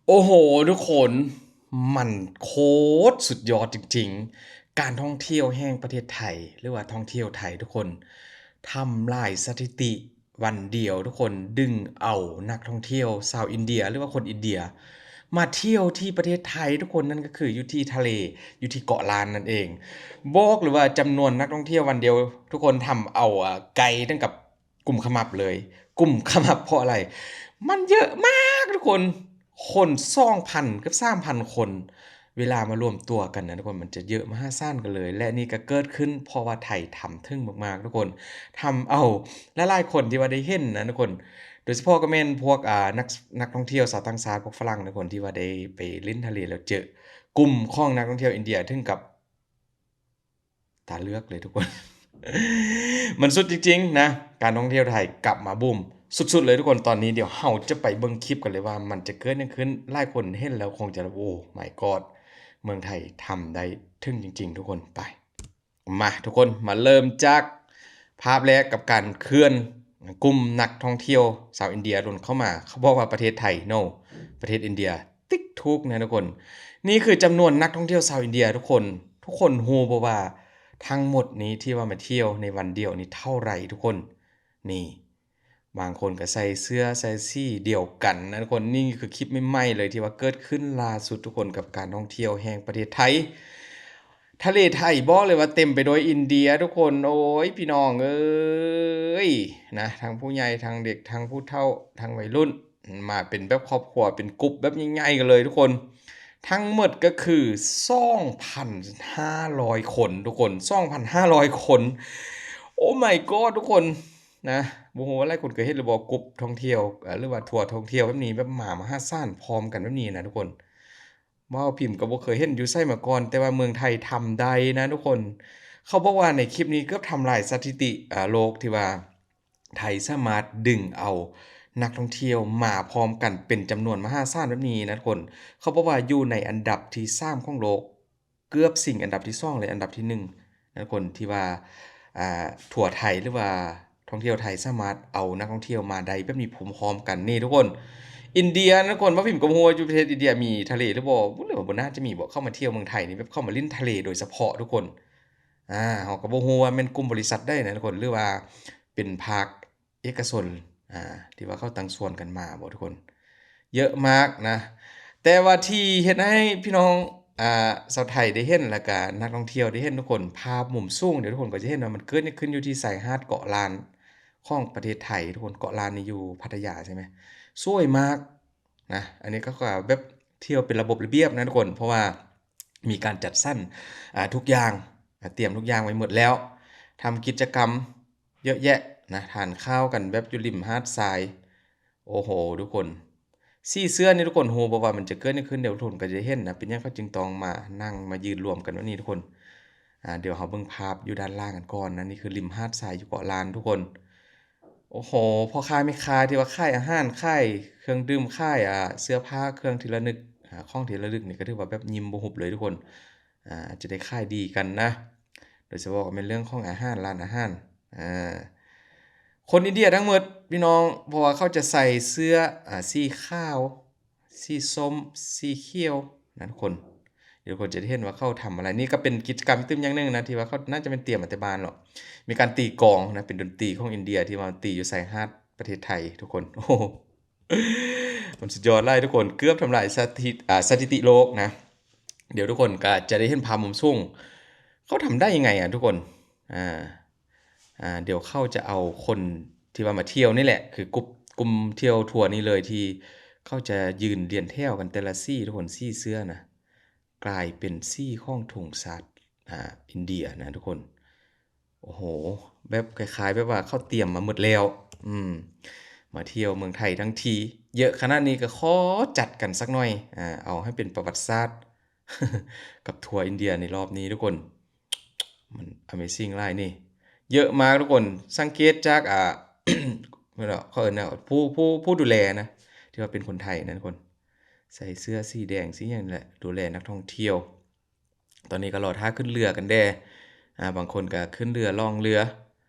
ໂອ້ໂຫ ທຸກຄົນ ມັນໂຄດສຸດຍອດຈິງໆ ການທ່ອງທ່ຽວແຫ່ງປະເທດໄທ ຫຼືວ່າທ່ອງທ່ຽວໄທ ທຸກຄົນ ທຳລາຍສະຖິຕິວັນດຽວ ທຸກຄົນ ດຶງເອົານັກທ່ອງທ່ຽວຊາວອິນເດຍ ຫຼືວ່າຄົນອິນເດຍ ມາທ່ຽວທີ່ປະເທດໄທ ທຸກຄົນ ນັ້ນກໍຄືຢູ່ທີ່ທະເລ ຢູ່ທີ່ເກາະລ້ານນັ້ນເອງ. ບອກເລີຍວ່າຈຳນວນນັກທ່ອງທ່ຽວວັນດຽວ ທຸກຄົນ ທຳເອົາ ອາ ໄກເຖິງກັບ ກຸມຂະໝັບເລີຍ ກຸມຂະໝັບເພາະອະໄລ? ມັນເຍອະມາກທຸກຄົນ ຄົນສອງພັນເກືອບສາມພັນຄົນ ເວລາມາລວມຕົວກັນນະທຸກຄົນ ມັນຈະເຍອະມະຫາສານກັນເລີຍ ແລະ ນີ້ກໍເກີດຂຶ້ນເພາະວ່າໄທທຳເຖິງມາກໆ ທຸກຄົນ ທຳເອົາຫຼາຍໆຄົນທີ່ວ່າໄດ້ເຫັນນະທຸກຄົນ ໂດຍສະເພາະກໍແມ່ນພວກ ອາ ນັກ ນັກທ່ອງທ່ຽວຊາວຕ່າງຊາດ ພວກຝຣັ່ງນະທຸກຄົນ ທີ່ວ່າໄດ້ໄປຫຼິ້ນທະເລແລ້ວເຈີ ກຸ່ມຂອງນັກທ່ອງທ່ຽວອິນເດຍເຖິງກັບ ຕາເລືອກເລີຍທຸກຄົນ ມັນສຸດຈິງໆນະ ການທ່ອງທ່ຽວໄທກັບມາບູມສຸດໆເລີຍທຸກຄົນ. ຕອນນີ້ດຽວເຮົາຈະໄປເບິ່ງຄລິບກັນເລີຍວ່າມັນຈະເກີດຫຍັງຂຶ້ນ. ຫຼາຍຄົນເຫັນແລ້ວຄົງຈະ ໂອ້ມາຍກອດ ເມືອງໄທທຳໄດ້ເຖິງຈິງໆ ທຸກຄົນ. ໄປ ມາທຸກຄົນ ມາເລີ່ມຈາກພາບແລກກັບການເຄື່ອນກຸ່ມນັກທ່ອງທ່ຽວຊາວອິນເດຍ ໂດນເຂົ້າມາ. ເຂົາບອກວ່າປະເທດໄທ ໂນ ປະເທດອິນເດຍ ຕິກ ຖືກນະທຸກຄົນ. ນີ້ຄືຈຳນວນນັກທ່ອງທ່ຽວຊາວອິນເດຍທຸກຄົນ. ທຸກຄົນຮູ້ບໍ່ວ່າທັງໝົດນີ້ທີ່ວ່າມາທ່ຽວໃນວັນດຽວນີ້ເທົ່າໃດທຸກຄົນ? ນີ້ ບາງຄົນກໍໃສ່ເສື້ອໃສ່ສີດຽວກັນນະທຸກຄົນ. ນີ້ຄືຄລິບໃໝ່ໆເລີຍທີ່ວ່າເກີດຂຶ້ນລ່າສຸດທຸກຄົນ ກັບການທ່ອງທ່ຽວແຫ່ງປະເທດໄທ. ທະເລໄທບອກເລີຍວ່າເຕັມໄປດ້ວຍອິນເດຍທຸກຄົນ. ໂອ້ຍ ພີ່ນ້ອງເອີຍ ນະ ທັງຜູ້ໃຫຍ່ ທັງເດັກ ທັງຜູ້ເຖົ້າ ທັງໄວລຸ້ນ ມາເປັນແບບຄອບຄົວ ເປັນກຸ່ມແບບໃຫຍ່ໆກັນເລີຍທຸກຄົນ. ທັງໝົດກໍຄືສອງພັນຫ້າຮ້ອຍຄົນທຸກຄົນ ສອງພັນຫ້າຮ້ອຍຄົນ. ໂອ້ມາຍກອດ ທຸກຄົນນະ. ບໍ່ຮູ້ວ່າຫຼາຍຄົນເຄີຍເຫັນຫຼືບໍ່ ກຸ່ມທ່ອງທ່ຽວ ເອີ ຫຼືວ່າທົວທ່ອງທ່ຽວແບບນີ້ ແບບມາມະຫາສານພ້ອມກັນແບບນີ້ນະທຸກຄົນ. ເວົ້າພິມກໍບໍ່ເຄີຍເຫັນຢູ່ໃສມາກ່ອນ ແຕ່ວ່າເມືອງໄທທຳໄດ້ນະທຸກຄົນ. ເຂົາບອກວ່າໃນຄລິບນີ້ເກືອບທຳລາຍສະຖິຕິ ອາ ໂລກທີ່ວ່າໄທສາມາດດຶງເອົານັກທ່ອງທ່ຽວມາພ້ອມກັນເປັນຈຳນວນມະຫາສານແບບນີ້ນະທຸກຄົນ. ເຂົາບອກວ່າຢູ່ໃນອັນດັບທີສາມຂອງໂລກ ເກືອບຊິງອັນດັບທີສອງ ແລະ ອັນດັບທີໜຶ່ງນະທຸກຄົນ ທີ່ວ່າ ອາ ທົວໄທ ຫຼືວ່າທ່ອງທ່ຽວໄທສາມາດເອົານັກທ່ອງທ່ຽວມາໄດ້ແບບນີ້ພ້ອມໆກັນນີ້ທຸກຄົນ. ອິນເດຍນະທຸກຄົນ ວ່າພິມກໍບໍ່ຮູ້ວ່າຢູ່ປະເທດອິນເດຍມີທະເລຫຼືບໍ່ ຫຼືວ່າບໍ່ໜ້າຈະມີບໍ ເຂົ້າມາທ່ຽວເມືອງໄທນີ້ ແບບເຂົ້າມາຫຼິ້ນທະເລໂດຍສະເພາະທຸກຄົນ. ອາ ເຮົາກໍບໍ່ຮູ້ວ່າແມ່ນກຸ່ມບໍລິສັດໃດນະທຸກຄົນ ຫຼືວ່າເປັນພາກເອກະຊົນ ອາ ທີ່ວ່າເຂົາຕັ້ງສ່ວນກັນມາບໍທຸກຄົນ. ເຍອະມາກນະ ແຕ່ວ່າທີ່ເຮັດໃຫ້ພີ່ນ້ອງ ອາ ຊາວໄທໄດ້ເຫັນ ແລ້ວກະນັກທ່ອງທ່ຽວໄດ້ເຫັນທຸກຄົນ ພາບມຸມສູງເດ ທຸກຄົນກໍຈະເຫັນວ່າມັນເກີດຂຶ້ນຢູ່ທີ່ຊາຍຫາດເກາະລ້ານຂອງປະເທດໄທທຸກຄົນ. ເກາະລ້ານນີ້ຢູ່ພັດທະຍາໃຊ່ໄໝ? ສວຍມາກນະ. ອັນນີ້ກໍຄືແບບທ່ຽວເປັນລະບົບລະບຽບນະທຸກຄົນ ເພາະວ່າມີການຈັດສັນ ອາ ທຸກຢ່າງ ອາ ຕຽມທຸກຢ່າງໄວ້ໝົດແລ້ວ ທຳກິດຈະກຳ ເຍອະແຍະນະ ທານຂ້າວກັນແບບຢູ່ລິມຫາດຊາຍ. ໂອ້ໂຫ ທຸກຄົນ ສີເສື້ອນີ້ທຸກຄົນຮູ້ບໍ່ວ່າມັນຈະເກີດຫຍັງຂຶ້ນ? ດຽວທຸກຄົນກໍຈະເຫັນນະ ເປັນຫຍັງເຂົາຈຶ່ງຕ້ອງມານັ່ງມາຢືນລວມກັນແບບນີ້ທຸກຄົນ. ອາ ດຽວເຮົາເບິ່ງພາບຢູ່ດ້ານລ່າງກັນກ່ອນນະ. ນີ້ຄືລິມຫາດຊາຍຢູ່ເກາະລ້ານທຸກຄົນ. ໂອ້ໂຫ ພໍ່ຄ້າແມ່ຄ້າທີ່ວ່າຂາຍອາຫານ ຂາຍເຄື່ອງດື່ມ ຂາຍ ອາ ເສື້ອຜ້າ ເຄື່ອງທີ່ລະນຶກ ອາ ຂອງທີ່ລະລຶກນີ້ກໍຖືວ່າແບບຍິ້ມບໍ່ຫຸບເລີຍທຸກຄົນ. ອາ ອາດຈະໄດ້ຂາຍດີກັນນະ ໂດຍສະເພາະກໍແມ່ນເລື່ອງຂອງອາຫານ ຮ້ານອາຫານ. ອາ ຄົນອິນເດຍທັງໝົດພີ່ນ້ອງ ເພາະວ່າເຂົາຈະໃສ່ເສື້ອ ອາ ສີຂາວ ສີສົ້ມ ສີຂຽວນະທຸກຄົນ. ດຽວທຸກຄົນຈະໄດ້ເຫັນວ່າເຂົາທຳອະໄລ. ນີ້ກໍເປັນກິດຈະກຳອີກຕື່ມຢ່າງໜຶ່ງນະ ທີ່ວ່າເຂົາໜ້າຈະແມ່ນຕຽມມາແຕ່ບ້ານເນາະ. ມີການຕີກອງນະ ເປັນດົນຕີຂອງອິນເດຍທີ່ວ່າຕີຢູ່ຊາຍຫາດປະເທດໄທທຸກຄົນ. ໂອ້ໂຫ ມັນສຸດຍອດຫຼາຍທຸກຄົນ ເກືອບທຳລາຍສະຖິ ອາ ສະຖິຕິໂລກນະ. ດຽວທຸກຄົນກໍຈະໄດ້ເຫັນພາບມຸມສູງ ເຂົາທຳໄດ້ຍັງໄງອະທຸກຄົນ. ອາ ອາ ດຽວເຂົາຈະເອົາຄົນທີ່ວ່າມາທ່ຽວນີ້ແຫຼະ ຄືກຸ່ມ ກຸ່ມທ່ຽວທົວນີ້ເລີຍ ທີ່ເຂົາຈະຢືນລຽນແຖວກັນແຕ່ລະສີທຸກຄົນ ສີເສື້ອນະ ກາຍເປັນສີຂອງທຸງຊາດ ອາ ອິນເດຍນະທຸກຄົນ. ໂອ້ໂຫ ແບບຄ້າຍໆແບບວ່າເຂົາຕຽມມາໝົດແລ້ວ ອືມ ມາທ່ຽວເມືອງໄທທັງທີ ເຍອະຂະໜາດນີ້ກໍຂໍຈັດກັນສັກໜ້ອຍ ອາ ເອົາໃຫ້ເປັນປະຫວັດສາດ ກັບທົວອິນເດຍໃນລອບນີ້ທຸກຄົນ. ມັນ Amazing ຫຼາຍນີ້ ເຍອະມາກທຸກຄົນ. ສັງເກດຈາກ ອາ ເຂົາເອີ້ນວ່າ ຜູ້ ຜູ້ ຜູ້ດູແລນະ ທີ່ວ່າເປັນຄົນໄທນະທຸກຄົນ ໃສ່ເສື້ອສີແດງສີຫຍັງນີ້ແຫຼະ ດູແລນັກທ່ອງທ່ຽວ. ຕອນນີ້ກໍລໍຖ້າຂຶ້ນເຮືອກັນແດ່ ອາ ບາງຄົນກໍຂຶ້ນເຮືອລ່ອງເຮືອ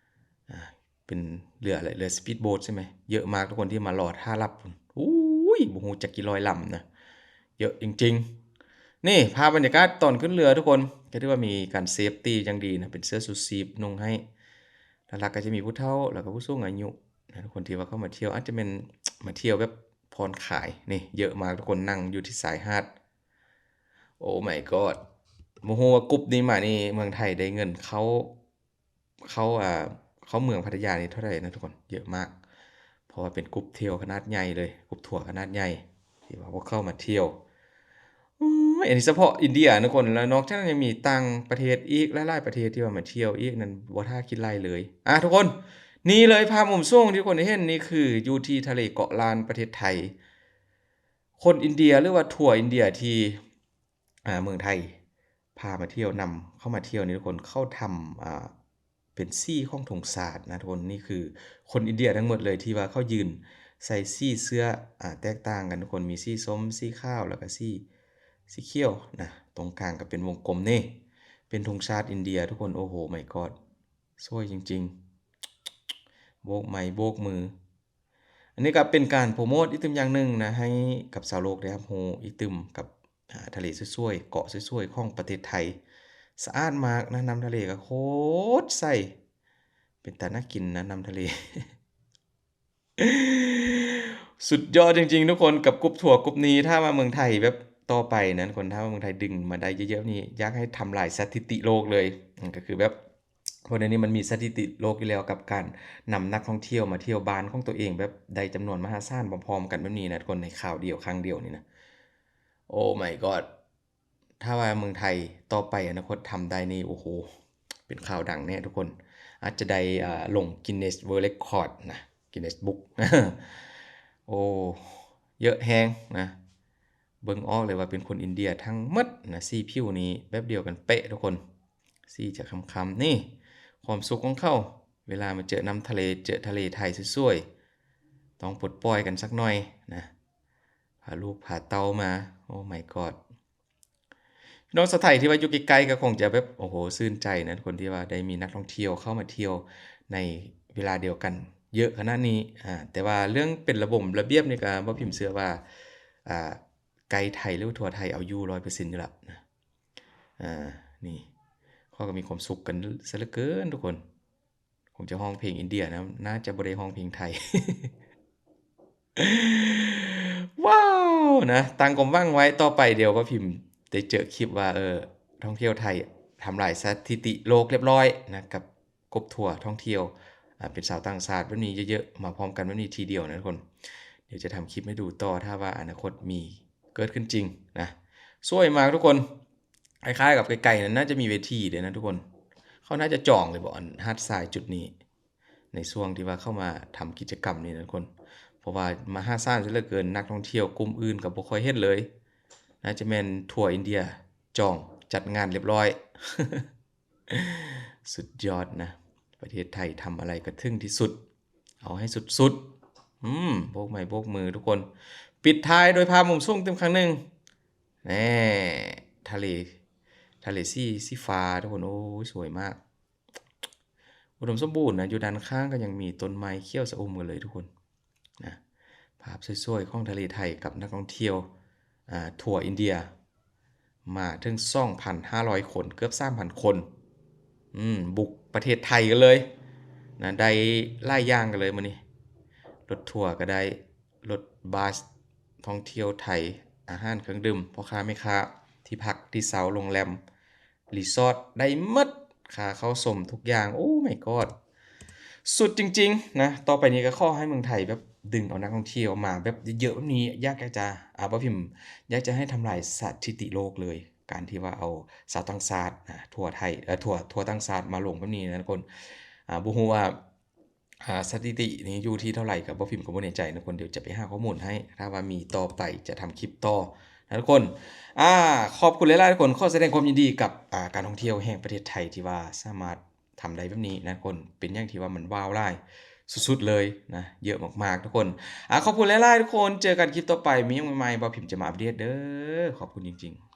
ອາ ເປັນເຮືອອະໄລ ເຮືອ speedboat ໃຊ່ໄໝ? ເຍອະມາກທຸກຄົນທີ່ມາລໍຖ້າຮັບ ໂອ້ຍ ບໍ່ຮູ້ຈັກກີ່ຮ້ອຍລຳນະ. ເຍາະຈິງໆ. ນີ້ພາບບັນຍາກາດຕອນຂຶ້ນເຮືອທຸກຄົນ ກໍຖືວ່າມີການເຊຟຕີຢ່າງດີນະ ເປັນເສື້ອຊູຊີບນຸ່ງໃຫ້. ຫຼັກໆກໍຈະມີຜູ້ເຖົ້າ ແລ້ວກໍຜູ້ສູງອາຍຸນະທຸກຄົນ ທີ່ວ່າເຂົ້າມາທ່ຽວ ອາດຈະແມ່ນມາທ່ຽວແບບຜ່ອນຄາຍ. ນີ້ເຍາະມາກທຸກຄົນ ນັ່ງຢູ່ທີ່ຊາຍຫາດ. Oh my god ບໍ່ຮູ້ວ່າກຸ່ມນີ້ມານີ້ ເມືອງໄທໄດ້ເງິນເຂົ້າ ເຂົ້າ ອ່າ ເຂົ້າເມືອງພັດທະຍານີ້ເທົ່າໃດນະທຸກຄົນ? ເຍາະມາກ ເພາະວ່າເປັນກຸ່ມທ່ຽວຂະໜາດໃຫຍ່ເລີຍ ກຸ່ມທົວຂະໜາດໃຫຍ່ ທີ່ວ່າພວກເຂົາມາທ່ຽວ. ໂອ້ຍ ອັນນີ້ສະເພາະອິນເດຍນະທຸກຄົນ ແລ້ວນອກຈາກນັ້ນຍັງມີຕ່າງປະເທດອີກຫຼາຍໆປະເທດທີ່ວ່າມາທ່ຽວອີກນັ້ນ ບໍ່ຖ້າຄິດໄລ່ເລີຍ. ອ່າ ທຸກຄົນ ນີ້ເລີຍ ພາບມຸມສູງທີ່ທຸກຄົນໄດ້ເຫັນນີ້ ຄືຢູ່ທີ່ທະເລເກາະລ້ານ ປະເທດໄທ. ຄົນອິນເດຍ ຫຼືວ່າທົວອິນເດຍທີ່ ອ່າ ເມືອງໄທພາມາທ່ຽວ ນຳເຂົ້າມາທ່ຽວນີ້ທຸກຄົນ ເຂົາທຳ ອ່າ ເປັນສີຂອງທຸງຊາດນະທຸກຄົນ. ນີ້ຄືຄົນອິນເດຍທັງໝົດເລີຍ ທີ່ວ່າເຂົາຢືນໃສ່ສີເສື້ອ ອ່າ ແຕກຕ່າງກັນທຸກຄົນ ມີສີສົ້ມ ສີຂາວ ແລ້ວກໍສີ ສີຂຽວນະ. ຕົງກາງກໍເປັນວົງກົມນີ້ ເປັນທຸງຊາດອິນເດຍທຸກຄົນ. ໂອ້ໂຫ my god ສວຍຈິງໆ ໂບກໄມ້ໂບກມື. ອັນນີ້ກໍເປັນການໂປຣໂມດອີກຕື່ມຢ່າງໜຶ່ງນະ ໃຫ້ກັບຊາວໂລກໄດ້ຮັບຮູ້ອີກຕື່ມກັບ ອ່າ ທະເລສວຍໆ ເກາະສວຍໆຂອງປະເທດໄທ. ສະອາດມາກນະ ນ້ຳທະເລກໍໂຄດໃສ ເປັນຕາໜ້າກິນນະ ນ້ຳທະເລ. ສຸດຍອດຈິງໆທຸກຄົນ ກັບກຸ່ມທົວກຸ່ມນີ້. ຖ້າວ່າເມືອງໄທແບບຕໍ່ໄປນັ້ນ ຄົນ ຖ້າວ່າເມືອງໄທດຶງມາໄດ້ເຍາະໆນີ້ ຢາກໃຫ້ທຳລາຍສະຖິຕິໂລກເລີຍ. ອືມ ກໍຄືແບບ ເພາະດຽວນີ້ມັນມີສະຖິຕິໂລກຢູ່ແລ້ວ ກັບການນຳນັກທ່ອງທ່ຽວມາທ່ຽວບ້ານຂອງຕົວເອງ ແບບໄດ້ຈຳນວນມະຫາສານພ້ອມໆກັນແບບນີ້ນະທຸກຄົນ ໃນຄາວດຽວຄັ້ງດຽວນີ້ນະ. Oh my god ຖ້າວ່າເມືອງໄທຕໍ່ໄປອະນາຄົດທຳໄດ້ນີ້ ໂອ້ໂຫ ເປັນຂ່າວດັງແນ່ທຸກຄົນ. ອາດຈະໄດ້ ອ່າ ລົງ Guinness World Record ນະ Guinness Book. ໂອ້ ເຍາະແຮງນະ. ເບິ່ງອອກເລີຍວ່າເປັນຄົນອິນເດຍທັງໝົດນະ ສີຜິວນີ້ແບບດຽວກັນເປະທຸກຄົນ ສີຈະຄ້ຳໆ. ນີ້ຄວາມສຸກຂອງເຂົາ ເວລາມາເຈີນ້ຳທະເລ ເຈີທະເລໄທສວຍໆ ຕ້ອງປົດປ່ອຍກັນສັກໜ້ອຍນະ ພາລູກພາເຕົ້າມາ. Oh my god ພີ່ນ້ອງຊາວໄທທີ່ວ່າຢູ່ໃກ້ໆ ກໍຄົງຈະແບບ ໂອ້ໂຫ ຊື່ນໃຈນະ ຄົນທີ່ວ່າໄດ້ມີນັກທ່ອງທ່ຽວເຂົ້າມາທ່ຽວໃນເວລາດຽວກັນເຍາະຂະໜາດນີ້. ອ່າ ແຕ່ວ່າເລື່ອງເປັນລະບົບລະບຽບນີ້ ກໍບໍ່ພິມເຊື່ອວ່າ ອ່າ ໄກໄທ ຫຼືວ່າທົ່ວໄທເອົາຢູ່ຮ້ອຍເປີເຊັນຢູ່ລະນະ. ອ່າ ນີ້ ເຂົາກໍມີຄວາມສຸກກັນຊະເຫຼືອເກີນທຸກຄົນ. ຄົງຈະຮ້ອງເພງອິນເດຍນະ ໜ້າຈະບໍ່ໄດ້ຮ້ອງເພງໄທ. ວ້າວ ນະ ຕັ້ງຄວາມຫວັງໄວ້ ຕໍ່ໄປດຽວປ້າພິມໄດ້ເຈີຄລິບວ່າ ເອີ ທ່ອງທ່ຽວໄທທຳລາຍສະຖິຕິໂລກລຽບລ້ອຍນະ ກັບ ກົບທົວທ່ອງທ່ຽວ ອ່າ ເປັນຊາວຕ່າງຊາດແບບນີ້ເຍາະໆ ມາພ້ອມກັນແບບນີ້ທີດຽວນະທຸກຄົນ. ດຽວຈະທຳຄລິບໃຫ້ດູຕໍ່ ຖ້າວ່າອະນາຄົດມີເກີດຂຶ້ນຈິງນະ. ສວຍມາກທຸກຄົນ ຄ້າຍໆກັບໄກໆນັ້ນ ໜ້າຈະມີເວທີເດ້ນະທຸກຄົນ. ເຂົາໜ້າຈະຈອງເລີຍບໍ ອັນຫາດຊາຍຈຸດນີ້ ໃນຊ່ວງທີ່ວ່າເຂົາມາທຳກິດຈະກຳນີ້ນະທຸກຄົນ. ເພາະວ່າມະຫາສານເສຍເຫຼືອເກີນ ນັກທ່ອງທ່ຽວກຸ່ມອື່ນກໍບໍ່ຄ່ອຍເຫັນເລີຍ. ໜ້າຈະແມ່ນທົວອິນເດຍຈອງຈັດງານລຽບລ້ອຍ. ສຸດຍອດນະ ປະເທດໄທທຳອະໄລກໍເຖິງທີ່ສຸດ ເອົາໃຫ້ສຸດໆ. ອືມ ໂບກໄມ້ໂບກມືທຸກຄົນ. ປິດທ້າຍດ້ວຍພາບມຸມສູງຕື່ມຄັ້ງໜຶ່ງ ແນ່ ທະເລ ທະເລສີ ສີຟ້າທຸກຄົນ. ໂອ້ຍ ສວຍມາກ ອຸດົມສົມບູນນະ. ຢູ່ດ້ານຂ້າງກໍຍັງມີຕົ້ນໄມ້ຂຽວຊະອຸ່ມກັນເລີຍທຸກຄົນ. ນະ ພາບສວຍໆຂອງທະເລໄທກັບນັກທ່ອງທ່ຽວ ອ່າ ທົວອິນເດຍ ມາເຖິງສອງພັນຫ້າຮ້ອຍຄົນ ເກືອບສາມພັນຄົນ. ອືມ ບຸກປະເທດໄທກັນເລີຍນະ ໄດ້ຫຼາຍຢ່າງກັນເລີຍມື້ນີ້. ລົດທົວກໍໄດ້ ລົດບັສທ່ອງທ່ຽວໄທ ອາຫານເຄື່ອງດື່ມ ພໍ່ຄ້າແມ່ຄ້າ ທີ່ພັກທີ່ເຊົາ ໂຮງແຮມ ຣີສອດ ໄດ້ໝົດ ຄ່າເຂົ້າຊົມທຸກຢ່າງ. Oh my god ສຸດຈິງໆນະ. ຕໍ່ໄປນີ້ກໍຂໍໃຫ້ເມືອງໄທແບບດຶງເອົານັກທ່ອງທ່ຽວມາແບບເຍາະໆແບບນີ້. ຢາກ ຢາກຈະ ອ່າ ບໍ່ພິມ ຢາກຈະໃຫ້ທຳລາຍສະຖິຕິໂລກເລີຍ ການທີ່ວ່າເອົາຊາວຕ່າງຊາດນະ ທົ່ວໄທ ເອີ ທົ່ວ ທົ່ວຕ່າງຊາດມາລົງແບບນີ້ນະທຸກຄົນ. ອ່າ ບໍ່ຮູ້ວ່າ ອ່າ ສະຖິຕິນີ້ຢູ່ທີ່ເທົ່າໃດ ກໍບໍ່ພິມກໍບໍ່ແນ່ໃຈນະທຸກຄົນ. ດຽວຈະໄປຫາຂໍ້ມູນໃຫ້ ຖ້າວ່າມີຕໍ່ໄປຈະທຳຄລິບຕໍ່ນະທຸກຄົນ. ອ່າ ຂອບຄຸນຫຼາຍໆທຸກຄົນ. ຂໍສະແດງຄວາມຍິນດີກັບ ອ່າ ການທ່ອງທ່ຽວແຫ່ງປະເທດໄທ ທີ່ວ່າສາມາດທຳໄດ້ແບບນີ້ນະທຸກຄົນ. ເປັນຫຍັງທີ່ວ່າມັນວ້າວຫຼາຍສຸດໆເລີຍນະ ເຍາະມາກໆທຸກຄົນ. ອ່າ ຂອບຄຸນຫຼາຍໆທຸກຄົນ. ເຈີກັນຄລິບຕໍ່ໄປ ມີຫຍັງໃໝ່ໆ ບ່າວພິມຈະມາອັບເດດເດີ. ຂອບຄຸນຈິງໆ.